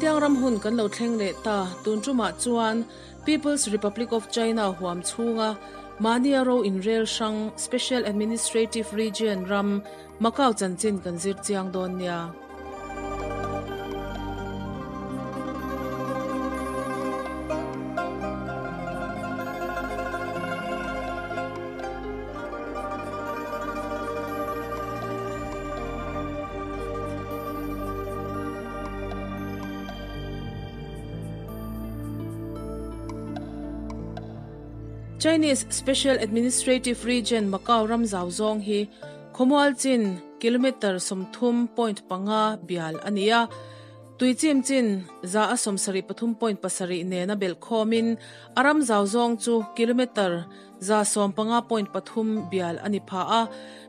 Vartiang ram hun kan lo thleng leh ta. Tun tumah chuan People's Republic of China huam chhunga mahnia ro inrel hrang Special Administrative Region ram Macau chanchin kan zir chiang dawn nia. Chinese Special Administrative Region Macau ram zau zawng hi khawmual chin kilometre 30.5 bial a ni a. Tuichim chin 173.7 nena belh khawmin a ram zau zawng chu kilometre 115.3 bial a ni pha a.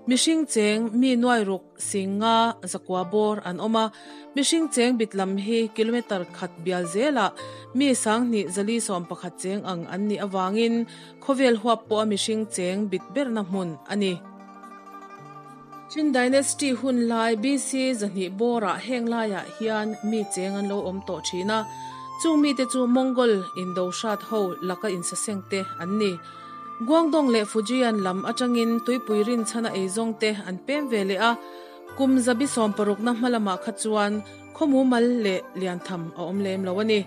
Mihring cheng mi nuai ruk singa zakua bawr an awm a. Mihring cheng bit lam hi kilometre khat bial zelah mi sanghnih zali 11 cheng ang an nih awangin khawvel huap pawh a mihring cheng bit berna hmun a ni. Qin Dynasty hun lai BC 200 bawrah heng laiah hian mi cheng an lo awm tawh thin a. Chung mite chu Mongol indo hrat ho laka insaseng te an ni. Guangdong leh Fujian lam atangin tuipui rin chhana eizawng te an pem ve leh a. Kum zabi 60 na hmalamah kha chuan khawmu mal leh lian tham a awm lem lo a ni.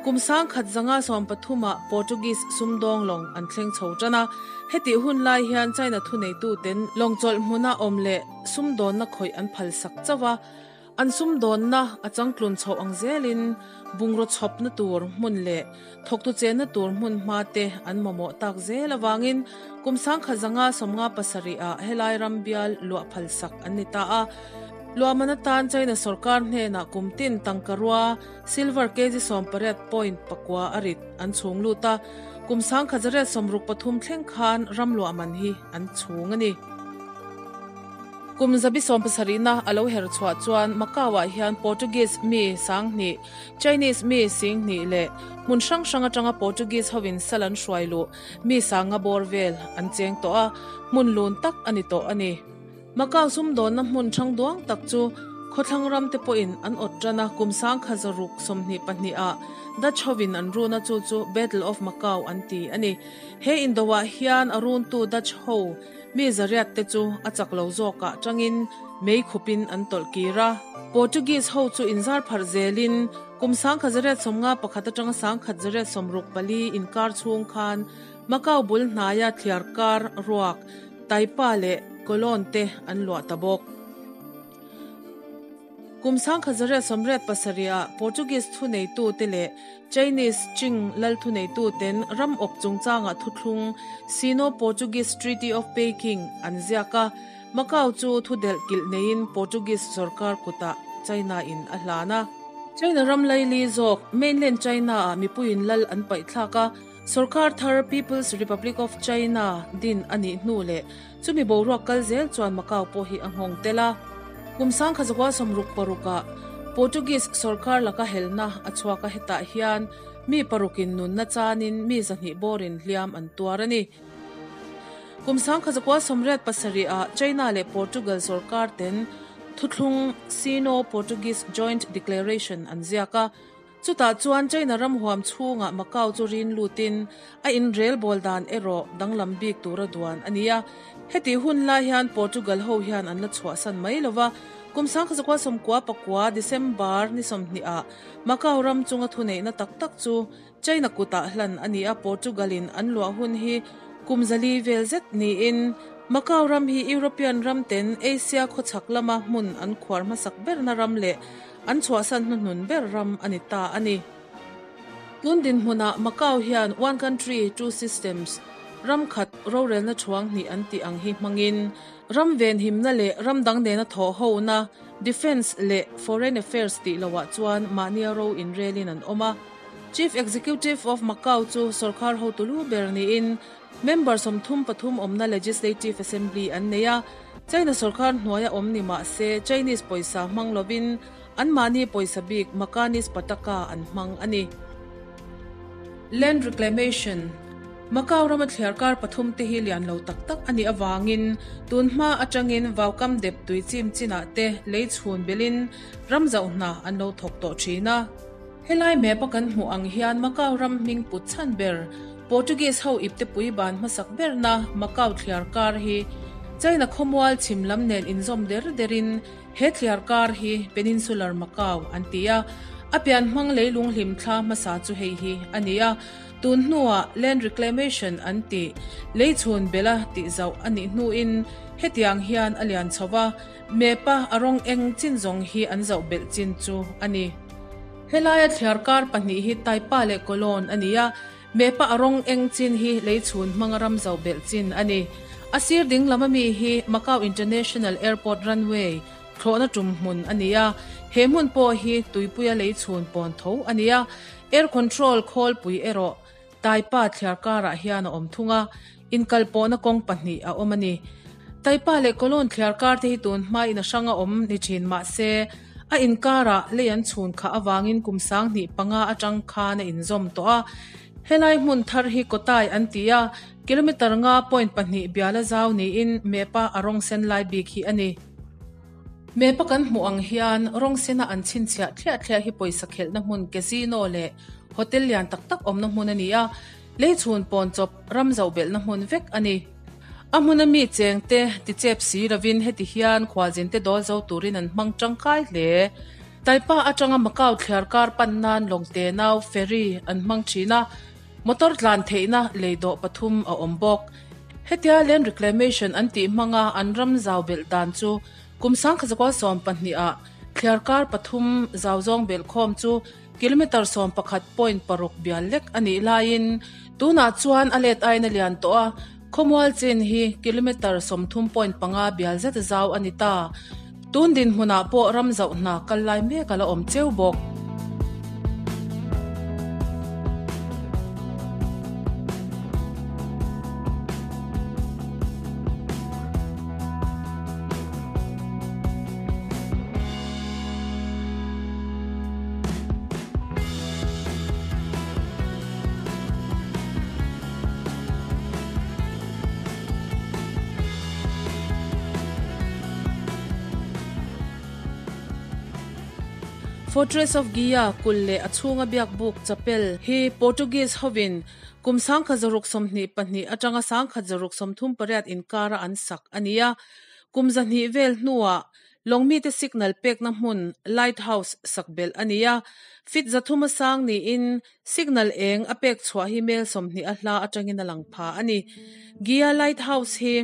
Kum sang khat zanga 13ah Portuguese sumdawng lawng an thleng chho tan a. Heti hun lai hian China thu neitu ten lawng chawlh hmuna awm leh sumdawn na khawih an phal sak chawa. An sumdawn na a changtlun chho ang zelin bungro chhawp na tur hmun leh thawk tu chen na tur hmun hma te an mamawh tak zel awangin kum sang khat zanga 57 a helai ram bial luah phal sak an ni ta a. Luamana tan China sarkar hnena kumtin tangkarua silver kg 18.9 arit an chung luta kum sang khazaret 63 thleng khan ram luaman hi an chung ani. Kum zabi 70 na alo her chhuah chuan Macau ah hian Portuguese mi sang ni Chinese mi sing ni le hmun hrang hrang atanga Portuguese hovin salan hruai lu mi sanga bor vel an cheng to a hmun lun tak ani to ani. Macau sum don na hmun thang duang tak chu khothlang ram te pawhin an awt tana kum sang khazaruk 22 a Dutch hovin an runa chu chu Battle of Macau an ti ani. He indowa hian arun tu Dutch ho mi zariat te chu a chaklo zawka tangin mei khupin an tawlh kira. Portuguese ho chu inzar phar zelin kum sang khazariat 51 atanga sang khat zariat 64 inkar chung khan Macau bul hnaya thliar kar ruak Taipa le Colon te an luah tabok. Kum sang khazariat 87 a Portuguese thu nei tu te le Chinese Qing lal thu nei tu ten ram op chungchanga thuthlung Sino Portuguese Treaty of Peking an ziaka. Macau chu thu del kil nein Portuguese sarkar kuta China in a hlana. China ram laili zawk mainland China a mipuiin lal an paih thlaka sarkar thar People's Republic of China din ani hnu le chumi boruak kal zel chuan Macau pawh hi a nghawng tela. Kum sang khazakwa 66 a Portuguese sarkar laka helna a chhuaka hetah hian mi parukin nun na chanin mi zahnih borin hliam an tuar ani. Kum sang khazakwa 87 a China le Portugal sarkar ten thuthlung Sino Portuguese Joint Declaration an ziaka. Chuta chuan China ram huam chhunga Macau chu rin lutin a in rel bol dan ero danglam bik tura duan ania. Heti hun lai hian Portugal ho hian an la chhuah san mai lova. Kum sang khazakwa 99 December ni 20 a Macau ram chunga thu nei na tak tak chu China kuta hlan ani a. Portugalin an luah hun hi kum zali vel zet ni in Macau ram hi European ram ten Asia khochak lama hmun an khuar hmasak ber na ram le an chhuah san hnuhnun ber ram ani ta ani. Tun din hmuna Macau hian one country two systems ram khat rorel na thuang ni an ti ang hi hmangin ram ven himna le ram dang nena tho ho na defense le foreign affairs ti lowa chuan mania ro in relin an oma. Chief Executive of Macau chu sarkar ho tulu ber ni in member 33 omna Legislative Assembly an neia. China sarkar hnuaia omni ma se Chinese poisa hmang lovin an mani poisa bik Macanis pataka an hmang ani. Land reclamation Macau rama thliar kar pathum te hi lian lo tak tak ani awangin tunhma atangin vaukam dep tui chim china te lei chhun belin ram zau hna an lo thok to thina. Helai map a kan hmuh ang hian Macau ram hming put chhan ber Portuguese ho iptepui ban hmasak berna Macau thliar kar hi China khawmual chhim lam nen inzawm der derin he thliar kar hi Peninsular Macau an ti a. A pian hmang leilung hlim thla hmasa chu hei hi a ni a. Tun hnuah Land Reclamation an tih leichhun bela tih zauh a nih hnuin hetiang hian a lian chho va, Map-a a rawng eng chin zawng hi an zoh belh chin chu a ni. Helaia thliar kar pahnih hi Taipa leh Kolawn a ni a, Map-a a rawng eng chin hi leichhun hmanga ram zoh belh chin a ni. A sir ding lam ami hi Macau International Airport runway thlawhna tum hmun a ni a, he hmun pawh hi tuipuia leichhun pawn tho a ni a, air control khawlpui erawh Taipa thliar karah hian a awm thung a, inkalpawhna kawng pahnih a awm a ni. Taipa leh Kolawn thliar kar te hi tun hmain a hrang a awm ni thin mah se, a inkarah lei an chhun khah avangin kum 2005 atang khan a inzawm tawh a. Helai hmun thar hi Kawtai an ti a, kilometre nga point pahnih biala zau niin map-a a rawng sen lai bik hi a ni. Map-a kan hmuh ang hian rawng sena an chhinchhiah thliah thliah hi pawisa khelhna hmun casino leh hotel lian tak tak awmna hmun a ni a, leichhun pawn chawp ram zoh belhna hmun vek a ni. A hmuna mi chengte tichep si lovin heti hian khualzinte dawl zo turin an hmang tangkai hle. Taipa atanga Macau thliar kar pan nan lawngte nau, ferry, an hmang thin a, motor tlan theihna lei dawh pathum a awm bawk. Hetia land reclamation an tih hmanga an ram zau belh dan chu kum 2012 ah thliar kar pathum zau zawng belh khawm chu kilometre 11.6 bial lek a nih laiin tunah chuan a let aiin a lian tawh a, khawmual chin hi kilometre 30.5 bial zet zau a ni ta. Tun dinhmunah pawh ram zauh hna kal lai mek a la awm cheu bawk. Fortress of Guia kulh leh a chhunga biakbuk chapel hi Portuguese hovin kum 1622 atanga 1638 inkara an sak a ni a. Kum 200 vel hnuah lawng mite signal pekna hmun lighthouse sak belh a ni a. Fit 300 a sang niin signal eng a pek chhuah hi mel 20 a hla atangin a lang pha a ni. Guia Lighthouse hi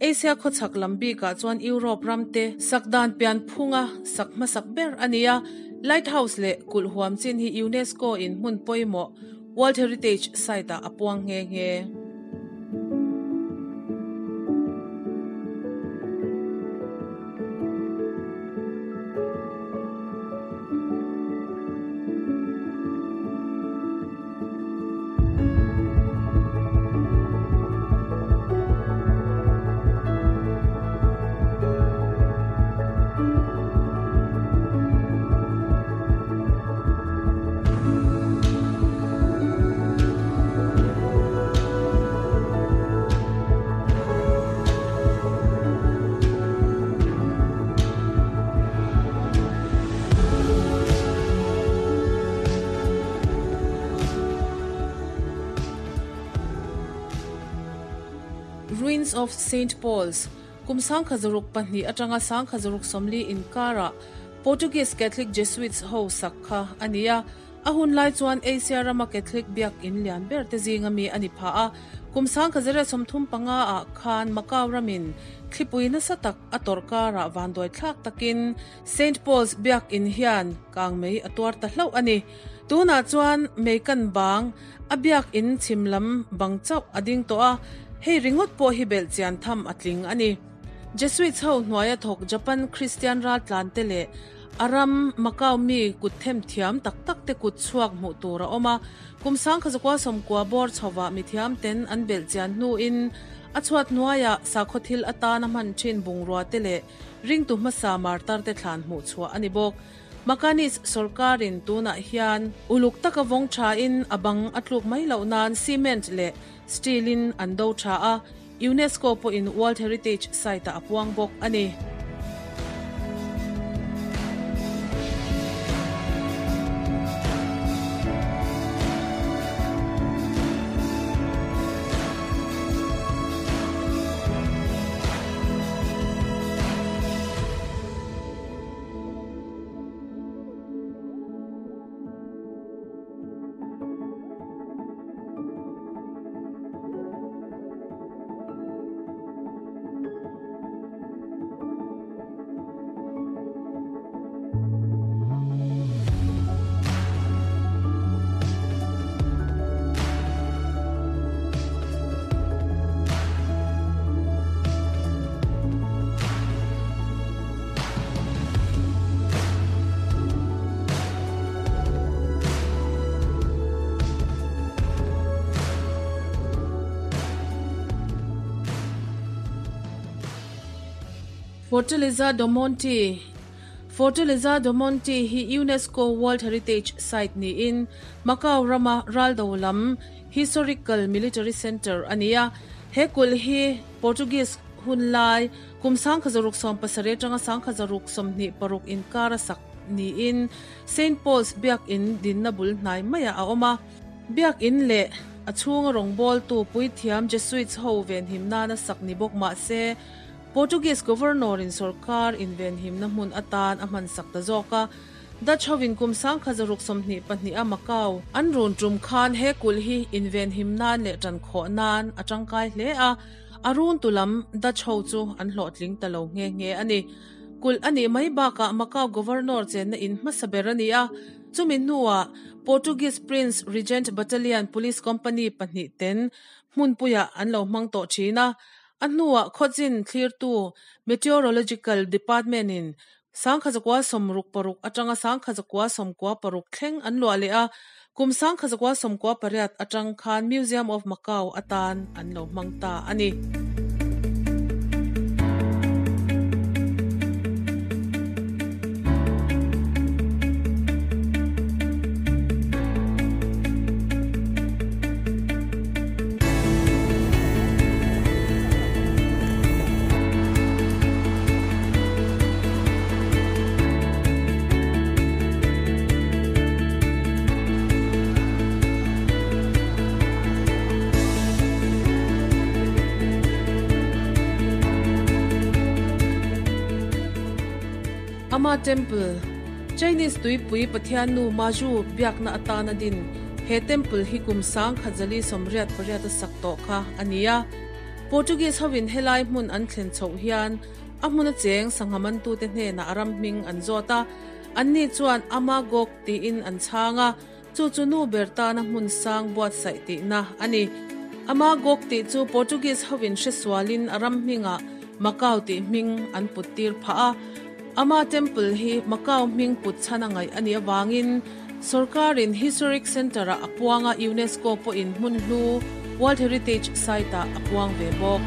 Asia khawchhak lam bikah chuan Europe ramte sakdan pian phunga sak hmasak ber a ni a. Lighthouse leh kulh huam chin hi UNESCO in hmun pawimawh World Heritage Site ah a puang nghe nghe. Ruins of Saint Paul's, kum 1602 atanga 1640 inkarah Portuguese Catholic Jesuits ho sak kha a ni a. A hun lai chuan Asia rama Catholic biak in lian ber te zinga mi a ni pha a. Kum 1935 ah khan Macau ramin thlipui nasa tak a tawrh karah vanduai thlak takin Saint Paul's biak in hian kang mei a tuar ta hlauh a ni. Tunah chuan mei kan bang a biak in chhim lam bang chauh a ding tawh a, hei ringawt pawh hi belh chian tham a tling a ni. Jesuits ho hnuaia thawk Japan Kristian raltlan te leh a ram Macau mi kut them thiam tak tak te kut chhuak hmuh tur a awm a. Kum 1990 bawr chhovah mi thiam ten an belh chian hnuin a chhuat hnuaiah sakhaw thil atana hman thin bungrua te leh ringtu hmasa martar te thlan hmuh chhuah a ni bawk. Macanese sorkarin tunah hian uluk taka vawng thain a bang a tluk mai loh nan cement leh steel in an do tha a, UNESCO pawhin World Heritage Site ah a puang bawk a ni. Fortaleza do Monte Fortaleza do Monte hi UNESCO World Heritage Site niin Macau rama raldo lam Historical Military Centre a ni a. He kulh hi Portuguese hun lai kum 1670 atanga 1626 inkar a sak niin Saint Paul's Biakin dinna bul hnai maiah a awm a. Biakin leh a chhunga rawngbawltu puithiam Jesuits ho venhim nana sak ni bawk mah se, Portuguese Governor in sorkar invenhimna hmun atan a hman sak ta zawk a. Dutch hovin kum 1622 a Macau an run tum khan he kulh hi invenhim nan leh tan khawh nan a tangkai hle a, a run tu lam Dutch ho chu an hlawhtling ta lo nghe nghe a ni. Kulh a nih mai bakah Macau Governor chenna in hmasa ber a ni a, chumi hnuah Portuguese Prince Regent Battalion Police Company pahnih ten hmunpuiah an lo hmang tawh thin a. A hnuah khawchin thlirtu Meteorological Department-in 1966 atanga 1996 thleng an luah leh a, kum 1998 atang khan Museum of Macau atan an lo hmang ta a ni. Ama Temple, Chinese tuipui Pathiannu Mazu biakna atana din he temple hi kum 1088 a sak tawh kha a ni a. Portuguese hovin helai hmun an thlen chhoh hian a hmun a cheng sangha mantute hnenah a ram hming an zawt a, anni chuan Amagog tiin an chhang a, chu chu nu ber tana hmun sang buatsaih tihna a ni. Amagog tih chu Portuguese hovin hre sualin a ram hmingah Macau tih hming an put tir phah a. Ama Temple hi Macau hming put chhan a ngaih a nih avangin Sorkarin Historic Centre-ah a puang a, UNESCO pawhin hmun hlu World Heritage Site-ah a puang ve bawk.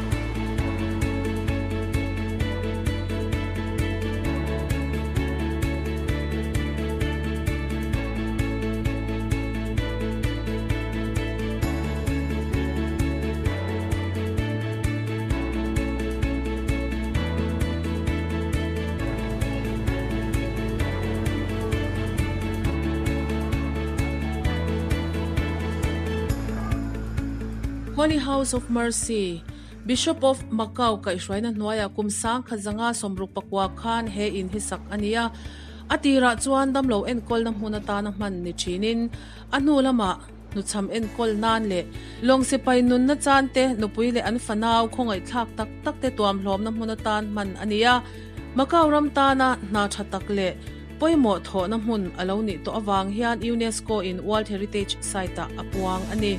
Holy House of Mercy, Bishop of Macau kaihhruaina hnuaiah kum 1969 khan he in hi sak a ni a. A tirah chuan damlo enkawlna hmun atana hman ni thinin a hnu lamah hnuchham enkawl nan leh lawng sipai nunna chan te, nupui leh an fanau khawngaihthlak tak tak te tuamhlawmna hmun atan hman a ni a. Macau ram tana hna tha tak leh pawimawh thawhna hmun a lo nih tawh avang hian UNESCO in World Heritage Site-ah a puang a ni.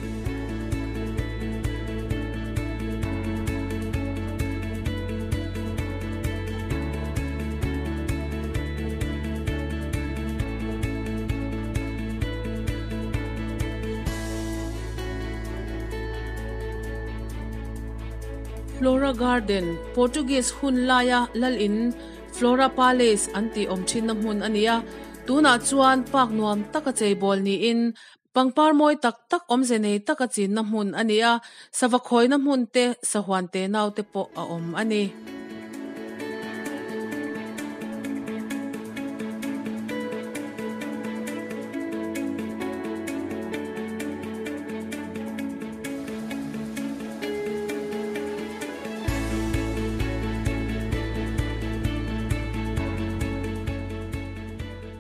Flora Garden, Portuguese hun laia lal in Flora Palace an tih awm thinna hmun a ni a, tunah chuan park nuam taka cheibawl niin pangpar mawi tak tak awmze nei taka chinna hmun a ni a, sava khawina hmun te, sahuan te nau te pawh a awm a ni.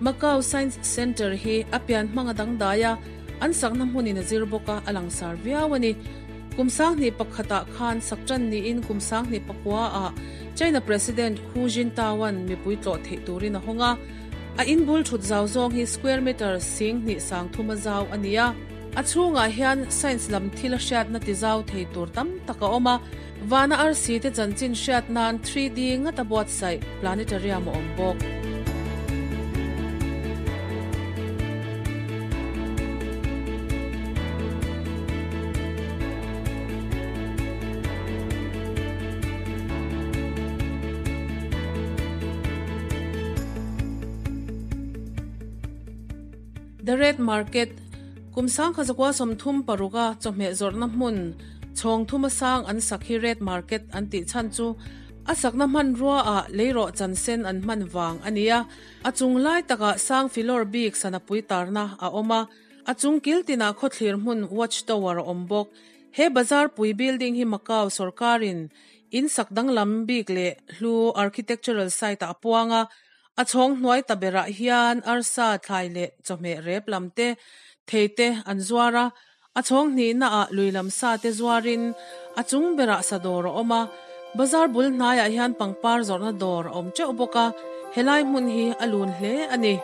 Macau Science Centre hi a pian hmang a dangdai a, an sakna hmunin a zir bawk a, a langsar viau a ni. Kum 2001 ah khan sak tan niin kum 2009 ah China President Hu Jintao-a'n mipui tlawh theih turin a hawng a. A in bul thut zau zawng hi square meter 2300 a zau a ni a. A chhungah hian science lam thil a hriatna ti zau thei tur tam tak a awm a, vana arsi te chanchin hriat nan 3D ngat a buatsaih planetarium a awm bawk. The Red Market, Kum 1936 a chawhmeh zawrhna hmun chhawng thuma sang an sak hi Red Market an tih chhan chu a sakna hmanrua ah leirawh chan sen an hman vang a ni a, a chung lai takah sang filawr bik sanapui tarna a awm a, a chung kil tinah khawthlir hmun Watch Tower a awm bawk. He bazar pui building hi Macau sorkarin in sak danglam bik leh hlu architectural site ah a puang a, A chhawng hnuai ta berah hian arsa, thlai leh chawhmeh rep lam te, thei te an zuar a. A chhawng hnihna ah lui lam sa te zuarin a chung berah sa dawr a awm a. Bazar bul hnaiah hian pangpar zawrhna dawr a awm teuh bawk a, helai hmun hi a lun hle a ni.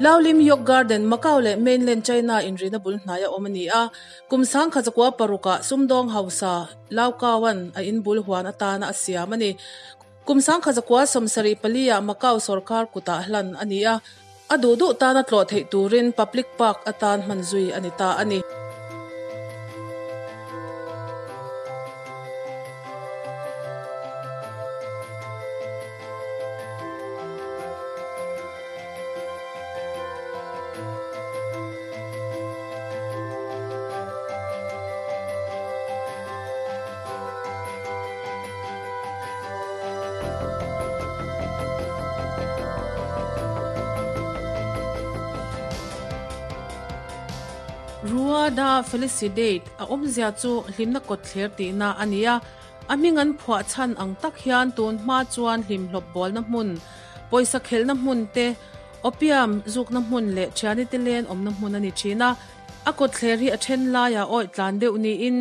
Laulim Yok Garden, Macau leh mainland China inrina bul hnaia awm a ni a. Kum 1906 ah sumdawng hausa Lau Kauan a inbul huan atana a siam a ni. Kum 1974 ah Macau sorkar kutah hlan a ni a, a duh duh tana tlawh theih turin public park atan hman zui a ni ta a ni. Rua da Felicidade a awmzia chu hlimna kawtthler tihna a ni a, a hming an phuah chhan ang tak hian tun hma chuan hlimhlawp bawlna hmun, pawisa khelhna hmun te, opium zukna hmun leh thianite len awmna hmun a ni thin a. A kawtthler hi a then laiah awih tlan deuh niin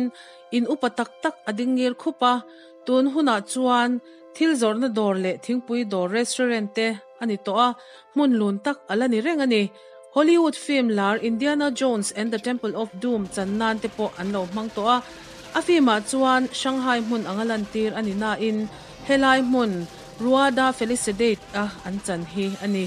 In upa tak tak a ding ngir khup a, tun hunah chuan thil zawrhna dawr leh thingpui dawr restaurant te a ni tawh a, hmun lun tak a la ni reng a ni. Hollywood film lar Indiana Jones and the Temple of Doom chan nan te pawh an lo hmang tawh a, a film ah chuan Shanghai hmun anga lantir a ni nain helai hmun Rua da Felicidade a an chan hi a ni.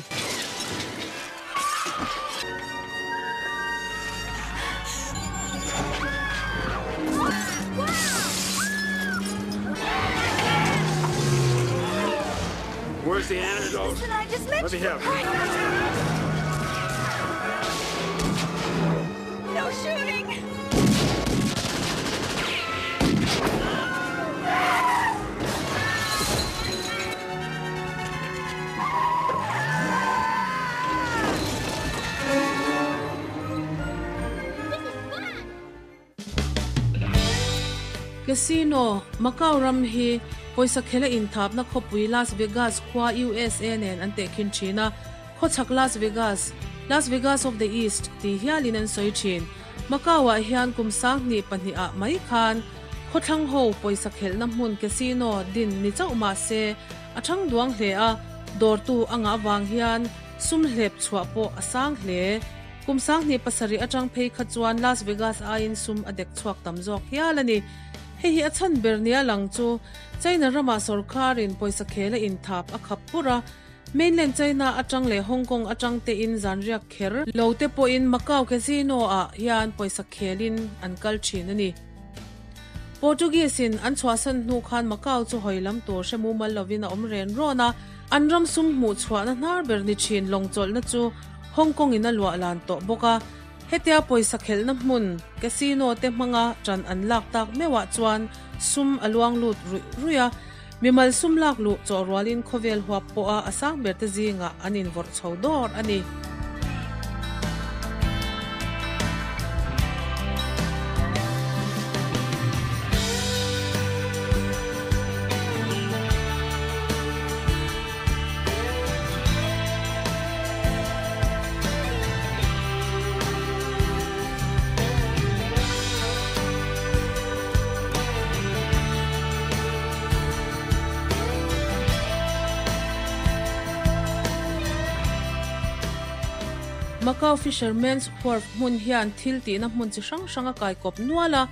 Where's the antidote? Listen, I just met Let me you. have it. No shooting! Casino, Macau ram hi pawisa khela inthapna khawpui Las Vegas khua USA nen an tehkhin thin a, khawchhak Las Vegas, Las Vegas of the East, tih hialin an sawi thin. Macau-ah hian kum 2002 ah mai khan khawthlang ho pawisa khelhna hmun casino din ni chauh mah se a thang duang hle a, dawrtu a ngah avang hian sum hlep chhuah pawh a sang hle. Kum 2007 atang phei kha chuan Las Vegas aiin sum a dek chhuak tam zawk hial a ni. Hei hi a chhan ber nia lang chu China ramah sorkarin pawisa khel a inthap a khap pur a, Mainland China atang leh Hong Kong atang tein zanriak kher lo te pawhin Macau Casino ah hian pawisa khelin an kal thin a ni. Portuguese in an chhuahsan hnu khan Macau chu hawi lam tur hre mumal lovin a awm ren rawn a, an ram sum hmuh chhuahna hnar ber ni thin lawng chawlhna chu Hong Kong in a luah lan tawh bawk a. Hetia pawisa khelhna hmun casino te hmanga tan an lak tak meuhah chuan sum a luang lut ruih ruih a, Mimal sum lak luh chawh rualin khawvel huap pawha a sang berte zingah an invawrh chho dawr a ni. Macau Fisherman's Wharf hmun hian thil tihna hmun chi hrang hrang a kaikawp nual a,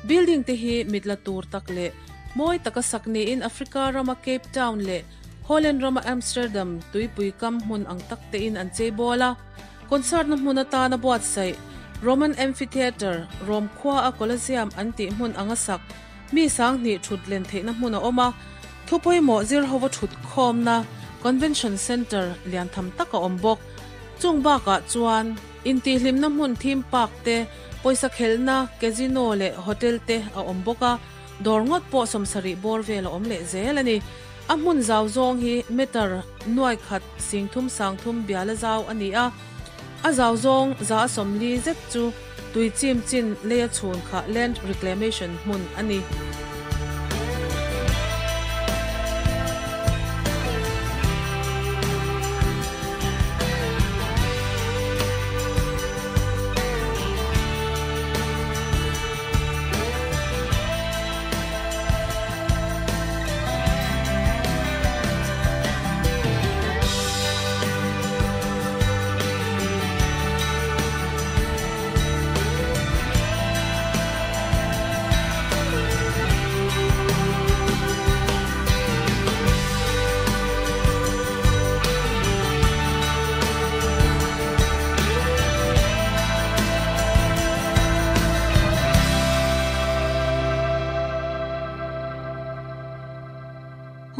building te hi mit la tur tak leh mawi taka sak niin Africa rama Cape Town leh Holland rama Amsterdam tuipui kam hmun ang tak tein an chei bawl a. Concert na hmun atana buatsaih Roman Amphitheatre, Rome khua a Colosseum an tih hmun anga sak mi sanghnih thut len theihna hmun a awm a, thu pawimawh zir hova thut khawmna Convention Centre lian tham tak a awm bawk. Chung bakah chuan intihhlimna hmun theme park te, pawisa khelhna, casino leh hotel te a awm bawk a, dawr ngawt pawh sawmsarih bawr vel a awm leh zel a ni. A hmun zau zawng hi meter nuai khat singthum sangthum biala zau a ni a, a zau zawng za a sawmli zet chu tui chim chin leia chhun kha land reclamation hmun a ni.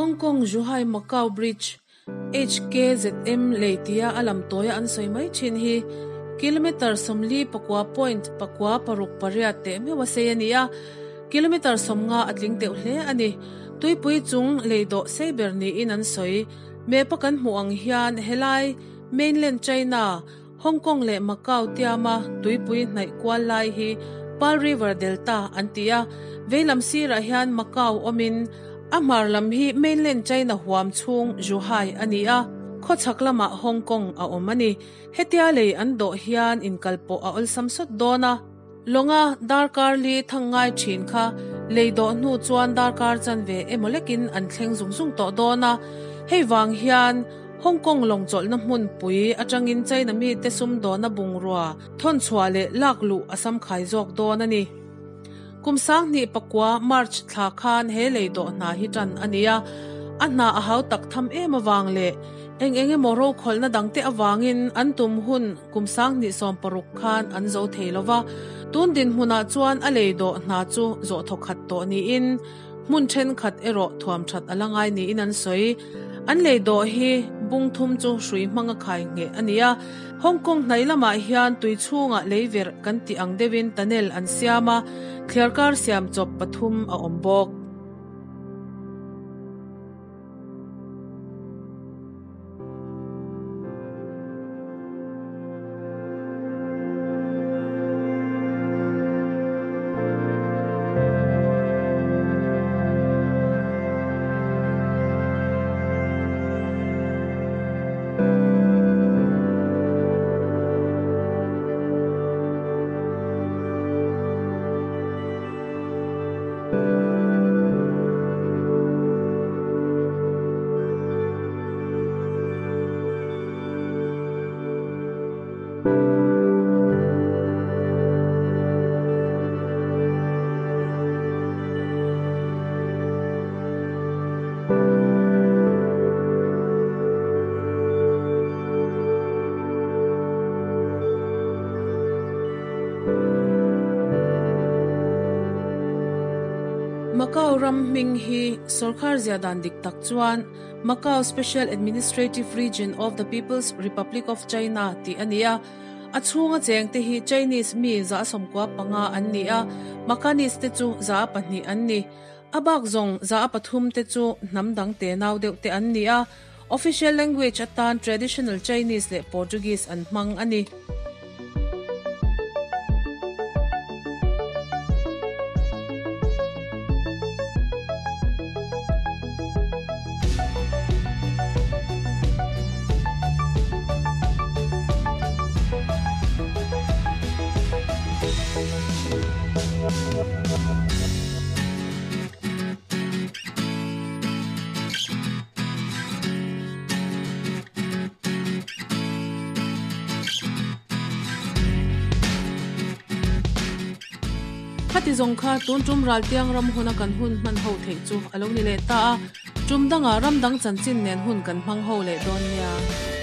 Hong Kong Zhuhai Macau Bridge, HKZM, lei tia a lam tawia an sawi mai thin hi kilometre 44 point pakua paruk pariat teh meuh a sei a ni a, kilometre 50 a tling teuh hle a ni. Tuipui chung lei dawh sei ber niin an sawi. Map a kan hmuh ang hian helai mainland China, Hong Kong leh Macau tiama tuipui hnaih kual lai hi Pearl River Delta an ti a, veilam sirah hian Macau awmin a hmar lam hi mainland China huam chhung Zhuhai a ni a, khawchhak lamah Hong Kong a awm a ni. Hetia lei an dawh hian inkalpawh a awlsam sawt dawn a, lawnga darkar li thang ngai thin kha lei dawh hnu chuan darkar chanve emaw lekin an thleng zung zung tawh dawn a, hei vang hian Hong Kong lawng chawlhna hmunpui atangin China mite sumdawna bungrua thawn chhuah leh lak luh a samkhai zawk dawn a ni. Kum sanghnih pakua March thla khan he lei dawh hna hi tan a ni a, a hna a hau tak tham em avang leh eng eng emaw rokhawlhna dangte avangin an tum hun kum sanghnih 16 khan an zo thei lo va, tun dinhmunah chuan a lei dawh hna chu zawh thawkhat tawh niin hmun thenkhat erawh thuam that a la ngai niin an sawi. An lei dawh hi bung thum chu hrui hmanga khai ngheh a ni a, Hong Kong hnai lamah hian tui chhungah lei verh kan tih ang deuhin tunnel an siam a, thliarkar siam chawp pathum a awm bawk. Macau ram hming hi sorkar zia dan dik tak chuan Macau Special Administrative Region of the People's Republic of China tih a ni a. A chhunga cheng te hi Chinese mi 95 an ni a, Macanese te chu 2 an ni. A bak zawng 3 te chu hnam dang te nau deuh te an ni a. Official language atan Traditional Chinese leh Portuguese an hmang a ni. Khati zawng kha tun tum raltiang ram huna kan hun hman ho theih chu a lo ni leh ta a, tum dangah ram dang chanchin nen hun kan hmang ho leh dawn nia.